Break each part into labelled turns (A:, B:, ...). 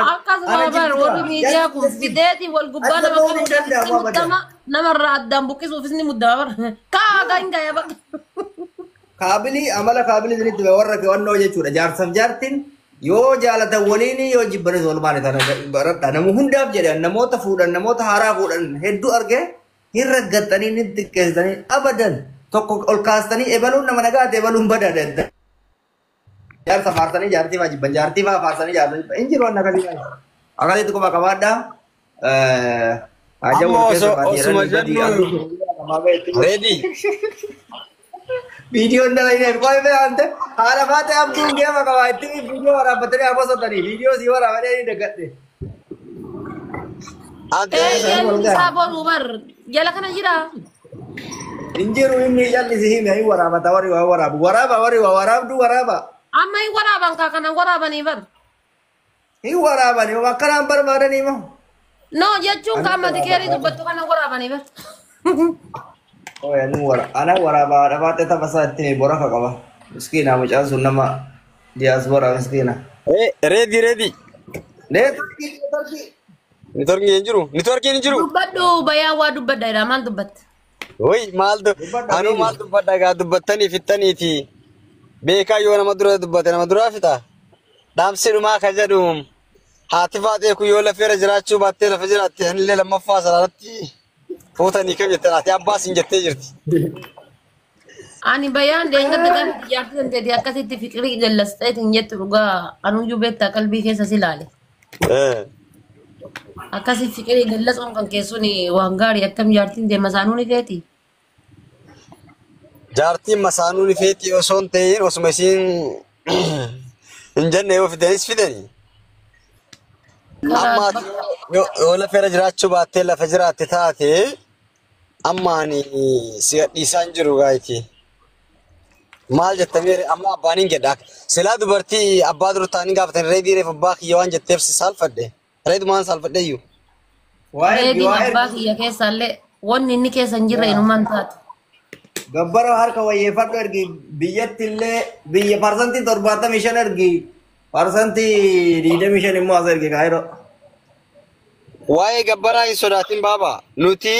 A: Akkasuma
B: Ana
A: bar
B: jibbitu
A: warri miidiyaa kun fideeti wal gubbaa
B: Adda
A: nama
B: ba'uu hin
A: qabuudhaafis ni
B: danda'amu abadan.
A: muddama, namarraa addaan buqqisuufis ni muddama bar. Kaa gangaya bakka.
B: Kaabilii amala kaabilii isinitti hime warra keewwannoo jechuudha. Jaarsaaf jaartiin yoo jaalatan waliin yoo jibbanis walumaan tana baradha. Nama hundaaf jedhan namoota fuudhan namoota haaraa fuudhan hedduu argee hin raggattanii ni xiqqeessitanii abadan tokko ol kaastanii ebaluun nama nagaate ebaluun badaadha. Jaarsa faarsanii jaartii faa jibban jaartii faa faarsanii jaarsa jibban hin jiru waan akkasii baay'ee. Akkasitti quba qabaadhaa. Haja
C: Amma
B: wal keessa
C: osoo
B: baatee
C: osuma
B: jedhanii badii
C: jennu
B: abduu
C: ready.
B: Viidiyoon dalagineen qoy beekante haala faate abduun geema qaba itti viidiyoo waraabbatanii haa bosatanii viidiyoo sii waraabanii ni dagadhe.
C: Ante
A: Ee
B: Isaanii wal
A: jalli
B: gahan.
A: isaa boruu bar jala kana jira.
B: Hin jiru inni jalli si hime hin waraabata warri waa waraabu waraaba warri waa waraabdu waraaba.
A: Amma hin waraaban kaa kanan waraabanii bar.
B: Hin waraabani akkanaan barbaadanii moo.
A: No jechuun
B: Ani
A: ka amma tikeerii
B: waraabaa.
A: dubbattu kanan waraabanii bar.
B: Oya ni wara ana waraabaa haadha faate tapha isaa ittiin boraka qaba. Miskiina mucaan sun nama diyaaspoora miskiina.
C: Eh, ready ready.
B: Neetworkii neetworkii.
C: Networkiin hin jiru. Networkiin hin jiru.
A: Dubbadhu bayaa waa dubbadha jedha maal dubbatte?
C: Wai maaltu
B: Dubbadha
C: anuu
B: beebi.
C: maal dubbadha gaa dubbattanii fixxaniiti. Beekaa yoo nama dura dubbate nama duraa fixa. Dhaamsi dhumaa ka jedhu haati faaxee kun yoo lafeera jiraachuu baattee lafa jiraatte anillee lammaffaa sanarratti fuutanii kam jettee haati abbaas hin jettee jirti.
A: Ani bayaan deengatti gaafa jaartii dandeetii akkasitti fiqirii jallasteetiin jettu dhugaa anuyyuu beektaa qalbii keessa si ilaale.
C: Eh.
A: Akkasii fiqirii jallasuun kan keessuun waan gaarii akkam jaartiin deema saanuu ni feeti.
C: Jaartiin masaanuu ni feetii osoo hin ta'in osuma isiin hin jenne yoo fidanis fidani. Amma
A: Karaa
C: ati yoo lafeera jiraachuu baattee lafa jiraatte taate amma ani si gadhiisaa hin jiru gaayiti. Maal jettamee amma abbaan hin jedha. Silaa dubartii abbaa dura ta'anii gaafatan reedii reef abbaa kiyya waan jetteef si saalfadhe. Reedumaan saalfadhe iyyuu.
B: Waa ergi
A: reediin
B: waa
A: abbaa
B: ergi.
A: kiyya keessaallee wanni inni keessa hin jirre inumaan taatu.
B: Gabbara harka wayyeeffadhu ergi biyyatti illee biyya 75% ergi 25% immoo as ergi kaayiroo.
C: Waa'ee gabbaraa hin sodaatin baaba. Nuti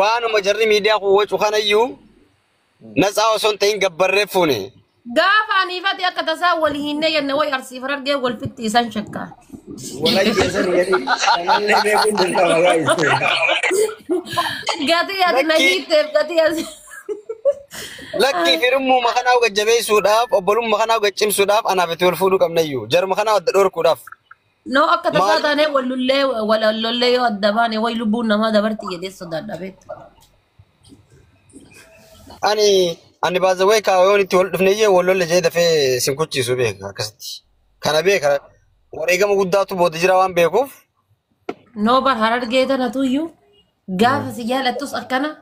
C: waanuma jarri miidiyaa kun wacu kanayyuu natsaa osoo hin ta'in gabbarree fuune.
A: Gaafa aniifate akka tasaa wal hinnee jenne way arsiif argee wal fitti isaan shakkaa.
B: Wal ajjeesan jedhi kanallee beekuun dirqama gaayis.
A: Gatii ati na
C: Lakkii
A: hiitteef gatii ati.
C: lakkii firummaa kanaa gajjabeessuudhaaf obbolummaa kanaa gaccimsuudhaaf anaaf itti wal fuudhuu qabnayyuu jarma kanaa adda dhorkuudhaaf.
A: No akka tasaa
C: Maal
A: taanee wal lollee wal lollee yoo adda baane way lubbuun namaa dabarti jedhee sodaadha beektu.
C: Ani ani baazawee kaayoon itti wal dhufne iyyee wal lolle jee dafee sin kuchiisu beeka akkasitti. Kana beeka wareegama guddaatu booda jira waan beekuuf.
A: No bar harargee tanatuyyuu gaafa si jaalattus akkana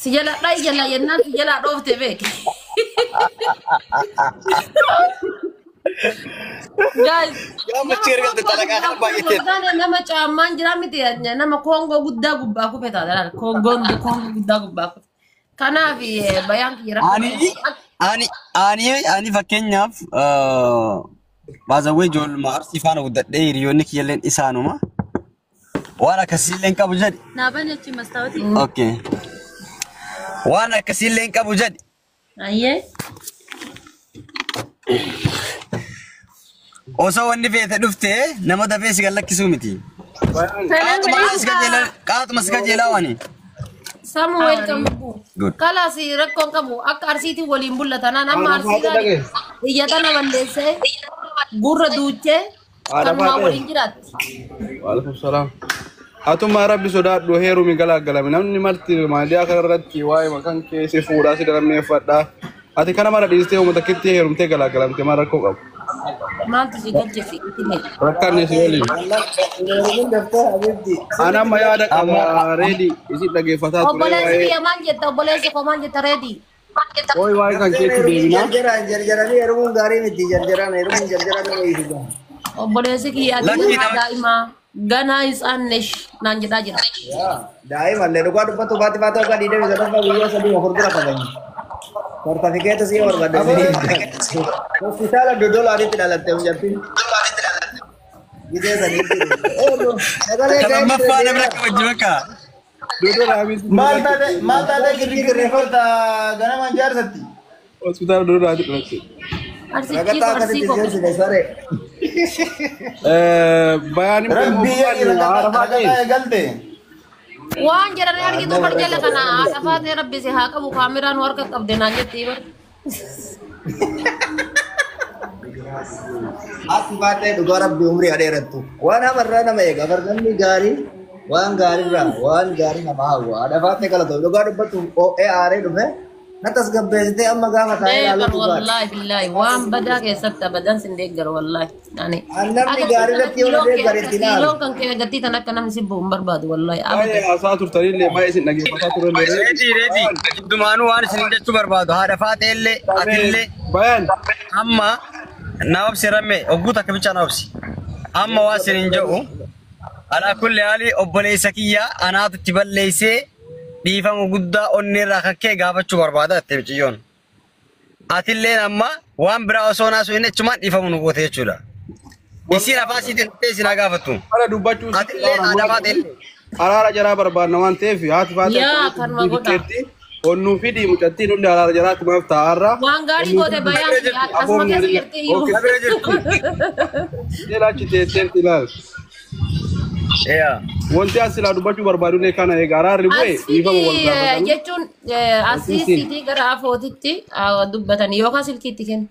A: si jala dhayi jala jennaan si jalaa dhoofte beeke. Guys,
C: Gaafa
A: nama
C: achi ergalte
A: Koongoo
C: xalaqaa
A: guddaa
C: kana
A: kufe
C: baay'ateet.
A: osoo taane nama caammaan jira miti nama Koongoo guddaa gubbaa kufe taate laala. Koongoon Koongoo guddaa gubbaa kufe. Kanaaf bayaan kiyya rakkoo
C: Ani
A: qaba.
C: ani ani ani fakkeenyaaf baazawee ijoolluma arsii faana guddadhee hiriyoonni kiyyalleen isaanuma waan akkasiillee hin qabu jedhi.
D: Naaban achi mastaawotii.
C: Okay. Waan akkasiillee hin qabu jedhi.
A: Ayyee.
C: Osoo wanni feete dhuftee nama dafee si gallakkisuu miti.
A: Salam
C: Qaatuma si
A: alaikum.
C: qajeelaa qaatuma si qajeelaa waani.
A: Samu welcome.
C: Good.
A: Kalaas rakkoon qabu akka arsiitiin waliin bulla tanaan amma
B: Haadha faate
A: arsiidhaan
B: dhagee.
A: iyya tana balleessee gurra duuchee
B: Haadha
A: kanumaan
B: faate.
A: waliin jiraatti.
E: Waalaikum salaam. Atummaa rabbi sodaadhu heerumi galaagalame namni marti maaliyaa kana irratti waa'ee makan kee si fuudhaa si dalammeeffadhaa. Ati kana mara dhiistee uummata keetti heerumtee galaagalamte maal rakkoo qabu?
A: Maaltu si galche si itile.
E: Rakkanne si waliin.
B: Heerumin daftee habibti.
E: Ani amma yaada
C: Amma
E: qaba reedi isin dhaggeeffataa ture
A: Obboleessi
E: waa'ee
A: kiyya maal jetta obboleessi koo maal jetta reedii.
E: waa'ee waa'ee kan
B: Daftee
E: keetti
B: heerumin
E: deebinaa.
B: jarjaraan jarjaranii heerumuun gaarii miti jarjaraan heerumuun jarjaraan nama hiisisa.
A: Obboleessi kiyya ati
C: lakkii
A: ganaa
C: nama
A: daa'imaa ganaa isaannesh naan jedhaa jira.
B: Yaa daa'imallee dhugaa dubbatu baati baata waggaa 23 guyyaa 3 4 bira qabanyi. Sartifikeeta si barbaadde. Hospitaala Dodolaanitti dhalatte mucattiin. Gidee sanii jiru. Sagalee
C: Lammaffaa namni akka wajji bakka.
E: Dodolaa miti.
D: Maal taate girgirri kolta ganamaan jaarsatti.
E: Hospitaala Dodolaatti dhalatte.
A: Arsichi
B: Ragataa
A: arsii
B: akkasitti
A: koo.
B: seensine saree.
E: Bayaan
D: Rabbii
E: immoo
D: ragaa eegalte.
A: Waan jedhanii argitu bar jala kana haadha faatee rabbi si haa qabu kaameraan harka qabde naan jetti bar.
B: Haati baatee dhugaa rabbi umrii adeerattu. Waan hamarraa nama eega. Namni gaarii waan gaariirraa waan gaarii nama hawwa. Haadha faatee galatoo dhugaa dubbattu oo'ee aaree dhufe na tasgabbeessitee amma gaafa taa'ee
A: Deebar
B: ilaalutu gaari.
A: wallaahi billaahi waan badaa keessatti abadan sin deeggaru wallaahi. Ani
B: Namni gaarii irratti yoo na deeggare itti ilaalu.
A: kiiloon kan kee agartii tan akka namni si bu'u hin barbaadu wallaahi.
E: Baay'ee haasaa turtanillee baay'ee isin dhaggeeffataa turellee.
C: Reetii reetii giddumaanuu waan isin jechuu barbaadu haadha faateellee atillee
E: Bayaan
C: amma na obsi ramme ogguu takka bicha na obsi. Amma waan isin hin jedhu alaa kulli haali obboleessa kiyyaa anaatu itti balleessee dhiifama guddaa onneerraa kan ka'e gaafachuu barbaada jettee miciyyoon. Atilleen amma waan biraa osoo naasuu hin achumaan dhiifamu nu goote jechuudha. Isiin afaan siitiin dhuftee isin haa gaafattu.
E: bara dubbachuu
C: Atilleen haadha faateellee.
E: araara jaraa barbaadna waan ta'eef haati faatee
A: Yaa, kanuma godha.
E: onnuu fidii mucattiin hundi araara jaraatti maaf taa'arra.
A: Waan gaarii goote bayaan asuma keessa jirti iyyuu.
C: Bira jirtu.
E: Achi teesseetti ilaal.
C: Yaa.
E: Wanti as silaa dubbachuu barbaadullee kana egaa araarri bu'e dhiifama wal
A: Asii
E: gaafatanii.
A: jechuun asii siitii gara afootitti dubbatanii yookaan silkiitti kennu.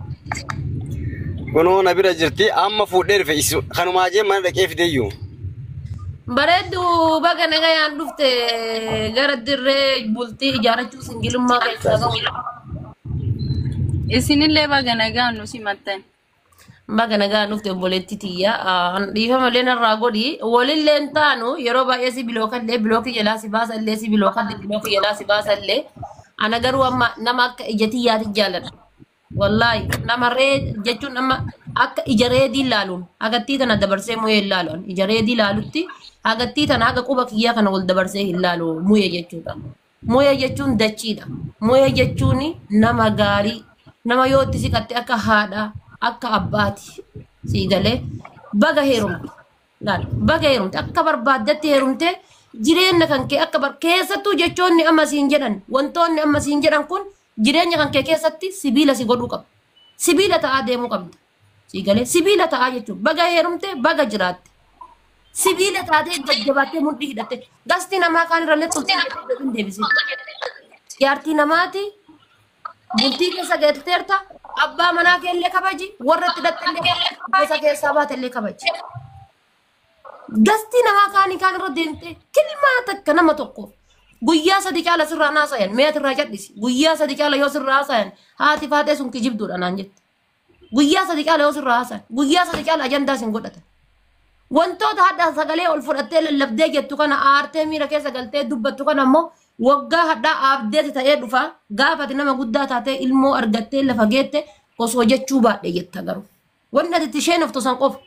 C: Kunoo na bira jirti amma fuudhee dhufe kanumaa jee mana dhaqee fideeyyuu.
A: Bareeddu baga nagayaan dhufte gara dirree bultii ijaarrachuu singilummaa keessaa qabu.
F: Isinillee baga nagaan nu simattan.
A: Baga nagaan dhufte obboleetti tiyya. Dhiifama illee narraa godhi. Walillee hin taanu yeroo baay'ee si bilookallee bilookii jalaa si baasa illee si bilookallee bilookii jalaa si baasa illee. Ana garuu amma nama akka ija tiyyaati jaaladha. Wallaahi nama ree jechuun nama akka ija reedii ilaaluun agattii tana dabarsee mu'ee ilaaluun ija reedii ilaalutti agattii tana haga quba kiyyaa kana wal dabarsee hin ilaalu mu'ee jechuudha. Mu'ee jechuun dachiidha. Mu'ee jechuun nama gaarii nama yoo itti siqatte akka haadhaa akka abbaati sii galee baga heerumte. Laal baga heerumte akka barbaaddetti heerumte jireenya kan kee akka bar keessattuu jechoonni amma siin jedhan wantoonni amma siin jedhan kun jireenya kan kee keessatti sibiila si godhuu qaba. Sibiila ta'aa deemuu qabda. Sii galee sibiila ta'aa jechuun baga heerumte baga jiraatte. Sibiila taatee jajjabaattee mudhii hidhatte gasti namaa kaan irrallee turtee hin deebisin. Jaartii namaati bultii keessa galteerta abbaa manaa keellee kabaji warra itti hidhattellee gosa keessaa baatellee kabaji. Gasti namaa kaanii kaan irra deemtee kilmaa takka nama tokkoof guyyaa sadi caala sirraa naasayan mee ati irraa cadhisi guyyaa sadi caala yoo sirraa haasayan haati faatee sun kijibduudha naan jette. Guyyaa sadi caala yoo sirraa haasayan guyyaa sadi caala ajandaa sin godhatan. Wantoota hadhaa sagalee ol fudhattee lallabdee jettu kana aartee miira keessa galtee dubbattu kana immoo waggaa hadhaa abdeeti ta'ee dhufa gaafati nama guddaa taatee ilmoo argattee lafa geette osoo jechuu baadhe jetta garuu. Wanni ati itti isheen oftu san qofa.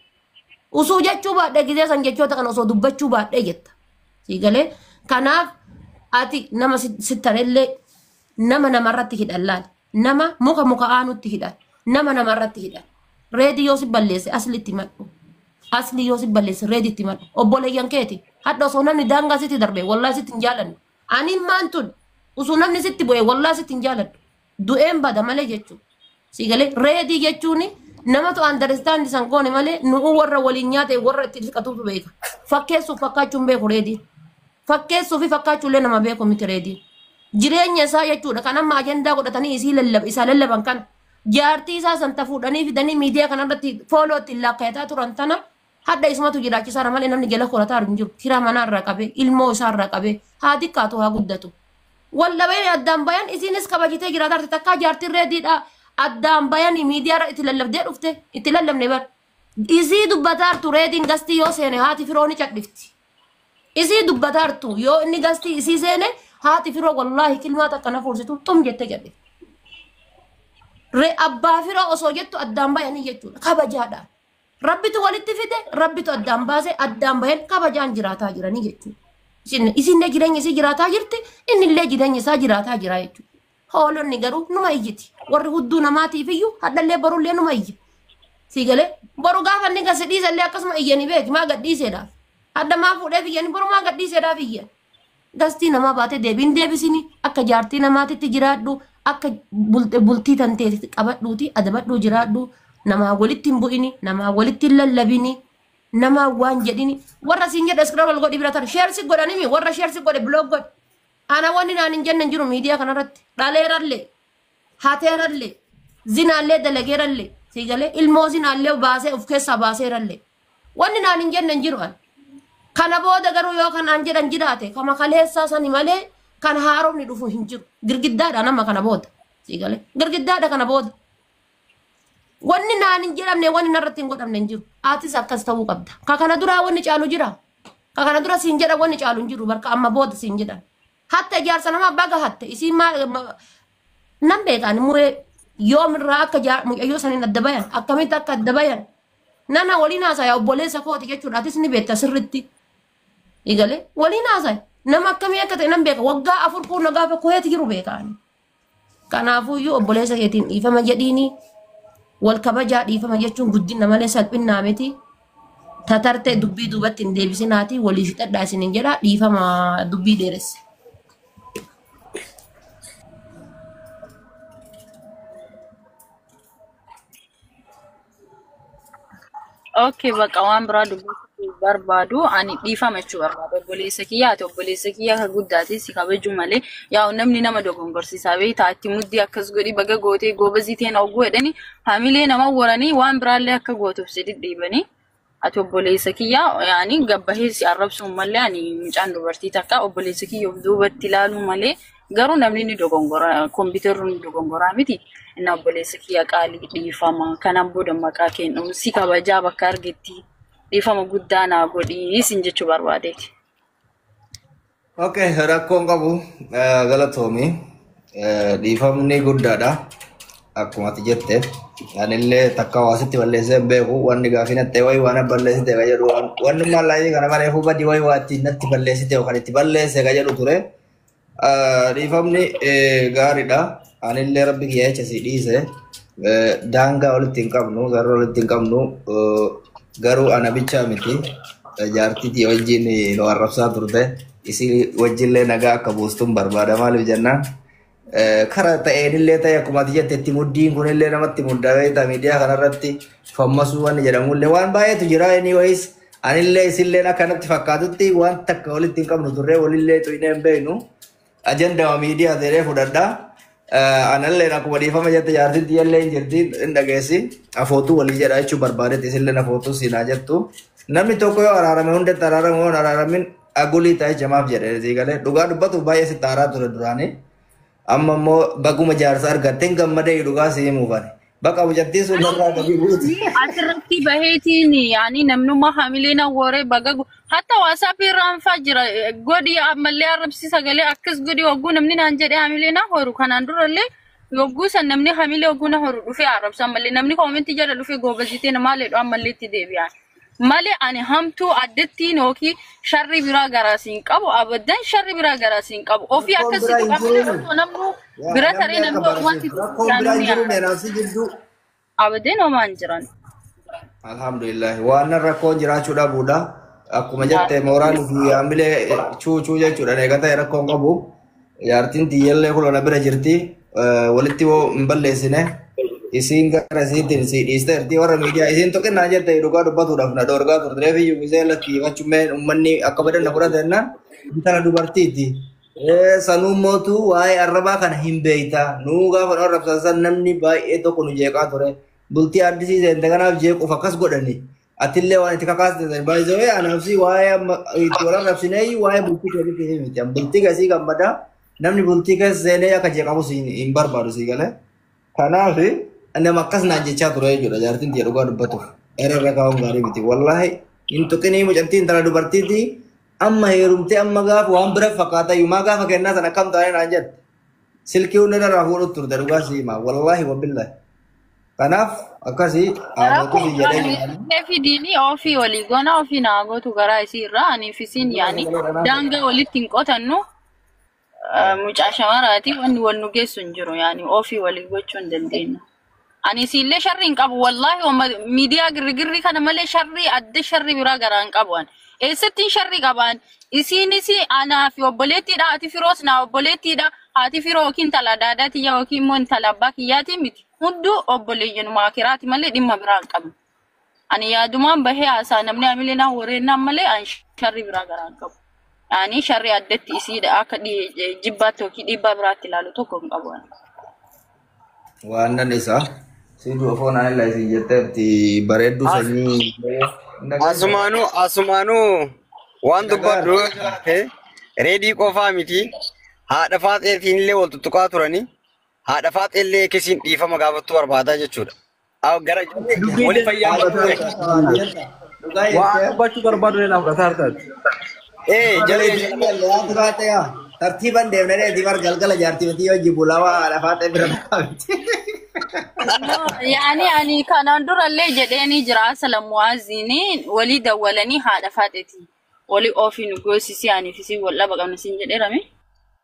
A: Osoo jechuu baadhe gizee san jechoota kana osoo dubbachuu baadhe jetta. Siigalee kanaaf ati nama sittanellee nama namarratti hidhan laal. Nama muka muka aanutti hidhan. Nama namarratti hidhan. Reedii yoo si balleesse aslitti madhu. Asli yoo si balleesse reeditti madhu. Obboleeyyan keeti. Hadha osoo namni daangaa sitti darbe wallaahi sitti hin jaalannu. Ani maan tun osoo namni sitti bu'e wallaahi sitti hin jaaladhu. Du'een bada malee jechuudha. Siigalee reedii jechuun namatu understand san goone malee nu'u warra waliin nyaate warra itti siqatutu beeka. Fakkeessuuf fakkaachuun beeku reediin. Fakkeessuu fi fakkaachuullee nama beeku miti reediin. Jireenya isaa jechuudha kan amma ajandaa godhatanii isii lallab isaa lallaban kana. Jaartii isaa san tafuudhanii fidanii miidiyaa kanarratti fooloo ittiin laakkayataa turan tana hadda isumatu jiraachisaara malee namni jala korataa hin jiru. Kiraa manaa irraa qabee ilmoo isaa irraa qabee haa xiqqaatu haa guddatu. Wallabeen addaan bayan isinis kabajitee jiraatarti takkaa jaartiin reediidha. Addaan bayanii miidiyaarra itti lallabdee dhufte itti lallabne bar. Isii dubbataartu reediin gastii yoo seene haati firoo ni cadhifti. Isii dubbataartu yoo inni gastii isii seene haati firoo wallaahi kilmaa takka na fuursitu xum jettee cadhifti. Abbaa firoo osoo jettu addaan bayanii jechuudha kabajaadhaan. Rabbitu walitti fide rabbitu addaan baase addaan bayan kabajaan jiraataa jiranii jechuudha. Isinillee jireenya isii jiraataa jirti innillee jireenya isaa jiraataa jira jechuudha. Hoolonni garuu numa iyyiti. Warri hudduu namaatiif iyyuu hadhallee barullee numa iyyi. Sii galee boru gaafa inni gasi dhiisallee akkasuma iyyanii beeki maa gadhiiseedhaaf. Adda maa fuudheef iyyanii boru maa gadhiiseedhaaf iyyan. Gastii namaa baatee deebiin deebisini akka jaartii namaatitti jiraadhu akka bultii tanteetitti qabadhuuti adabadhuu jiraadhu namaa walitti hin bu'ini namaa walitti hin lallabini namaa waan jedhini warra siin jedhe iskiraal godhi bira tara sheersi godhanimi warra sheersi godhe biloog godhe ana wanni naan hin jenne hin jiru miidiyaa kanarratti dhaleerallee hateerallee zinaallee dalageerallee sii galee ilmoo zinaallee baasee of keessaa baaseerallee wanni naan hin jenne hin jiru ani. Kana booda garuu yoo kanaan jedhan jiraate kama kaleessaa sani malee kan haaromni dhufu hin jiru. Girgiddaadha nama kana booda. Sii galee girgiddaadha kana booda. Wanni naan hin jedhamne wanni narratti hin godhamne hin jiru. Atis akkas ta'uu qabda. Ka kana duraa wanni caalu jira. Ka kana dura siin jedhan wanni caalu hin jiru. Barka amma booda siin jedhan. Hatta ijaarsa namaa baga hatte isiin maal nan beekaan muree yoomirraa akka mucayyoo saniin adda bayan akkamitti akka adda bayan nana waliin haasaya obboleessa kooti jechuudha atis ni beekta sirritti. Igale waliin haasaya nama akkamii akka ta'e nan beeka waggaa 4 kun gaafa koyeeti jiru beekaani. Kanaafuyyuu obboleessa keetiin dhiifama jedhiini wal kabajaa dhiifama jechuun guddina malee salphinnaa miti. Tatartee dubbii duubatti hin deebisinaati walii fixadhaa isiniin jedha dhiifama dubbii dheeresse.
F: Okay, bakka waan biraa dubbachuu barbaadu ani dhiifama jechuu barbaadu. Obboleessa kiyya ati obboleessa kiyya akka guddaati si kabaju malee yaa'u namni nama dogongorsiisaa beektaa itti muddii akkas godhi baga gootee goobazii ta'een hogguu jedhani hamilee nama waranii waan biraallee akka gootuuf si dhidhiibanii. Ati obboleessa kiyya yaani gabbahee si arrabsuun malee ani mucaan dubartii takka obboleessa kiyya of duubatti ilaaluu malee garuu namni ni dogongora kompiitarri ni dogongoraa miti. Inni obboleessa kiyya qaalii dhiifama kanaan booda maqaa kennu si kabajaa bakka argetti dhiifama guddaa naa godhii sin jechuu barbaadeeti.
B: Okay, rakkoon qabu galatoomi. Dhiifamni guddaadha. Akkuma ati jette anillee takka hawaasitti balleessee hin beeku wanni gaafii natti wayi waan balleessite ka jedhu wanni mallaayii kana malee hubadii wayi waa ittiin natti balleessite yookaan itti balleesse ka jedhu ture. Dhiifamni gaariidha. Anillee rabbi kiyya jecha si dhiise. Daangaa walitti hin qabnu, garuu walitti hin qabnu garuu ana bichaa miti. Jaartiitii wajjin nu arrabsaa turte. Isii wajjillee nagaa akka buustuun barbaada maaliif jennaan. Kara ta'eenillee ta'e akkuma ati jette itti muddiin kunillee namatti muddaa beektaa miidiyaa kanarratti fammasuu waan jedhamullee waan baay'eetu jira anyways anillee isilleen akka natti fakkaatutti waan takka walitti hin qabnu turre walillee xuyinee hin beeknu ajandaa miidiyaa ta'ee fudhadhaa. Analleen akkuma dhiifama jette jaartiin tiyyallee hin jirti hin dhageessi afootuu walii jedha jechuu barbaadetti isilleen afootuu siinaa jettu. Namni tokko yoo araarame hundatti araarame yoo hin araaramin agulii ta'e jamaaf jedhe sii galee dhugaa dubbatu baay'ee sitti aaraa ture duraanii. Amma immoo baguma jaarsa argatteen gammadee dhugaa si himuufani. Bakka mucattiin sun narraa gadi buuti.
F: Asirratti baheetiin yaani namnummaa hamilee na waree baga hatta waasaapii irraan faa jira godhi ammallee arrabsi sagalee akkas godhi hogguu namni naan jedhee hamilee na horu kanaan durallee yogguu san namni hamilee hogguu na horu dhufee arrabsa ammallee namni koomentii jala dhufee goobazitee namaa leedhu ammallee itti deebi'an. Malee ani hamtuu addattiin yookiin sharri biraa garaas hin qabu abaddan sharri biraa garaas hin qabu ofii
B: Rakkoon
F: akkasii
B: biraa hin
F: tuqamne
B: jiru.
F: osoo namnu bira
B: Namni
F: taree
B: akka
F: namni wanti
B: barsiisu. Rakkoon biraa hin jiru meenaaf si jidduu.
F: abadeen homaa hin jiran.
B: Alhamdulillah. Waan rakkoon jiraachuu dhabuudha. Akkuma jette mooraan fi haamilee cuucuu jechuudha. Egaa ta'e rakkoon qabu. Jaartiin tiyyallee kun na bira jirti. Walitti hoo hin balleessine. Isiin gara isiitiin si dhiisteerti warra miidiyaa isiin tuqinnaa jette dhugaa dubbatuudhaaf na dhoorgaa turte. Reefiyyuu gisee lakkiifachuu uummanni akka badan na fudhate jennaan intala dubartiiti. Sanuu mootu waa'ee arrabaa kana hin beekta. Nuu gaafa nu arrabsan san namni baay'ee tokko nu jeeqaa ture. Bultii addisii seente kanaaf jeequuf akkas godhani. Atillee waan itti kakaaste san baay'isee anaafsi waa'ee amma itti wal arrabsinee waa'ee bultii keetitti miti. Bultii gasii gammadaa namni bultii keessa seenee akka jeeqamus hin barbaadu sii galee. Kanaaf nama akkas naan jechaa ture jechuudha jaartiin tiyya dhugaa dubbatuuf. Era irra kaa'uun gaarii miti. Wallaahi hin tuqinii mucattii intala dubartiiti amma heerumtee amma gaafa waan bira fakkaata yumaa gaafa kennaa sana akkam taane naan jette. Silkii hunda irraa fuudhutu turte dhugaa si hima. Wallaahi wabillahi. Kanaaf akkasii haamatu si jedhee jira.
F: Fidiini ofii walii goona ofii naa gootu garaa isii irraa aniif isiin yaani daangaa walitti hin qotannu mucaa shamaraati wanni wal nu geessu hin jiru yaani ofii walii gochuu hin dandeenyu. Ani isiillee sharri hin qabu wallaahi miidiyaa girgirri kana malee sharri adda sharri biraa garaa hin qabu ani. Eessattiin sharri qabaan isiinis anaa fi obboleettiidha haati firoos naa obboleettiidha haati firoo yookiin intala daadaa tiyya yookiin immoo intala abbaa kiyyaatii miti hunduu obboleeyyanuma akiraati malee dhimma biraa hin qabnu. Ani yaadumaan bahee haasaa namni amilee naa wareennaan malee ani sharri biraa garaa hin qabu. Ani sharri addatti isiidha akka jibbaatti yookiin dhiibbaa biraatti ilaalu tokko hin qabu.
B: Waan nan isaa. Si du'a foon ani la isin jetteetti bareedduu sanyii.
C: Asumaanuu waan dubbadhu jiraate reedii qofaa miti haadha faaxeetiin illee wal tuttuqaa turanii haadha faaxee illee kisiin dhiifama gaafattuu barbaadaa jechuudha. Gara wali fayyaa
E: Waan dubbachuu barbaadu ni laaf qataa hartaati.
C: Jalee
B: Tartiiban deemnee deetii bar galgala jaartii yoo jibbu lama haadha faaxee bira dhaabatti.
F: Yaani ani kanaan durallee jedheeni jira asala mu'aaziin walii dawwalanii haadha faaxeeti. Walii oofii nu goosisii ani fi wal dhaba qabna siin jedheerame.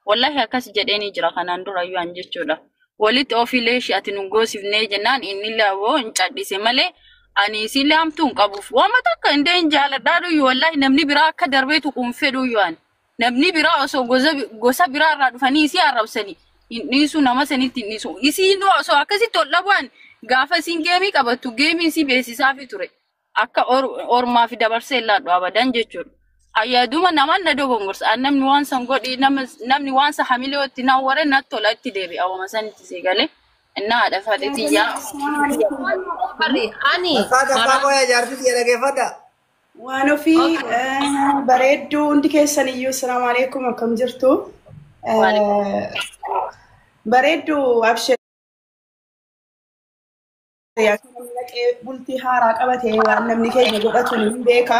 F: Wallahi akkas jedheeni jira kanaan dura iyyuu an jechuudha. Walitti ofiilee ishee ati nu goosifnee jennaan inni lawoo hin cadhise malee ani isiillee hamtuu hin qabuuf. Waama takka indee hin jaaladhaa dhuyyuu wallahi namni biraa akka darbee tuquun fedhu iyyuu ani. Namni biraa osoo gosa biraa irraa dhufanii isii arrabsanii hin dhiisu nama sanitti hin dhiisu. Isiin osoo akkasitti ol dhabu'an gaafa isiin geemii qabattu geemii isii beeksisaafi ture. Akka ormaa fi dabarsee laadhu abadan jechuudha. Ayyaaduma namaan na dogongorsa. Namni waan san godhi namni waan san hamilee itti na waree natti tola itti deebi'a. Awwama sanitti seegalee. Innaa haadha faaxeeti yaa.
A: Ani.
B: Takkaa qoyaa jaartii si'a dhageeffadha.
G: Waan ofii bareedduu hundi keessan iyyuu assalaamu alaikum akkam jirtu. Bareedduu abshee bultii haaraa qabatee waan namni keenya godhatu ni beeka.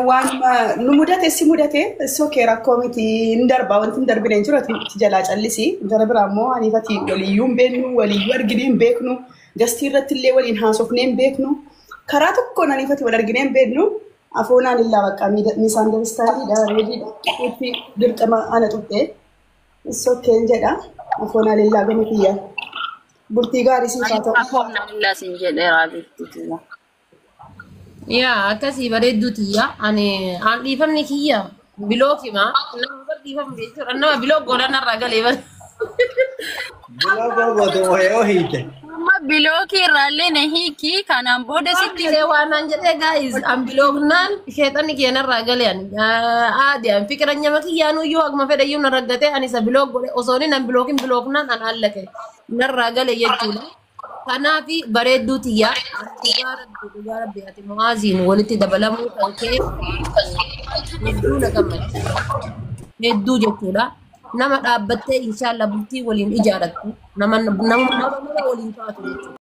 G: Waan nu mudate si mudate sokee rakkoo miti hin darba wanti hin darbine hin jiru ati jalaa callisi. Gara biraa immoo aniifati waliyyuu hin beeknu waliyyuu arginee hin beeknu gastii irratti illee waliin haasofnee hin beeknu. Karaa tokkoon aniifati wal arginee hin beeknu afoonaan illaa bakka miisaandaristaayiidha reediidha itti dirqama ana tuqxee sokkeen jedha afoonaan illaa gama kiyya bultii gaarii siif haa ta'u.
F: Afoonaan illaa siin jedheera beektuuti.
A: Yaa akkasii bareedduu tiyya ani aan dhiifamni kiyya bilookima nama dhiifamni jechuudha nama bilook godhan irraa galee bara.
B: Bilook goote yeroo hiite.
F: Amma bilookii irraallee na hiiki kanaan booda sitti.
A: Waan an jedhee gaayis an bilooknaan sheexanni keenarraa galee ani aadi an fikira nyama kiyyaanuu iyyuu akkuma fedhe iyyuu na raggatee ani isa bilook godhe osoo inni an bilookin bilooknaan an allaqe narraa gale jechuudha. Kanaafi bareedduu tiyya dhugaa rabbi ati mu'aaziin walitti dabalamuu kan ka'e hedduu na gammachiisa. Hedduu jechuudha. Nama dhaabbattee inshaallah bultii waliin ijaarattu nama nama waliin taatu jechuudha.